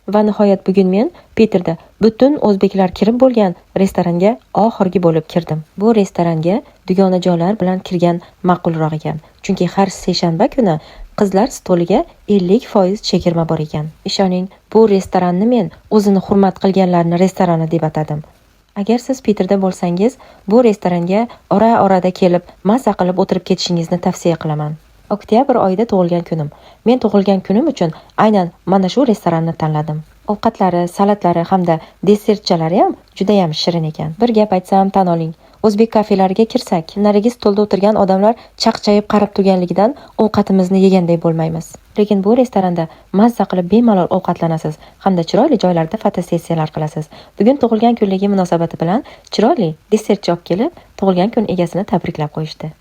Va nihoyat bugun men Piterda butun o'zbeklar kirib bo'lgan restoranga oxirgi bo'lib kirdim. Bu restoranga dugonajonlar bilan kirgan ma'qulroq ekan. Chunki har seshanba kuni qizlar stoliga 50% chegirma bor ekan. Ishoning, bu restoranni men o'zini hurmat qilganlarni restorani deb atadim. Agar siz Piterda bo'lsangiz, bu restoranga ora-orada kelib, mazza qilib o'tirib ketishingizni tavsiya qilaman. Oktyabr oyida tug'ilgan kunim. Men tug'ilgan kunim uchun aynan mana shu restoranni tanladim. Ovqatlari, salatlari hamda desertchalari ham judayam shirin ekan. Bir gap aytsam, tan oling. O'zbek kafelariga kirsak, narigi stolda o'tirgan odamlar chaqchayib qarab turganligidan ovqatimizni yeganday bo'lmaymiz. Lekin bu restoranda mazza qilib bemalol ovqatlanasiz hamda chiroyli joylarda fotosessiyalar qilasiz. Bugun tug'ilgan kunligi munosabati bilan chiroyli desertcha olib kelib, tug'ilgan kun egasini tabriklab qo'yishdi.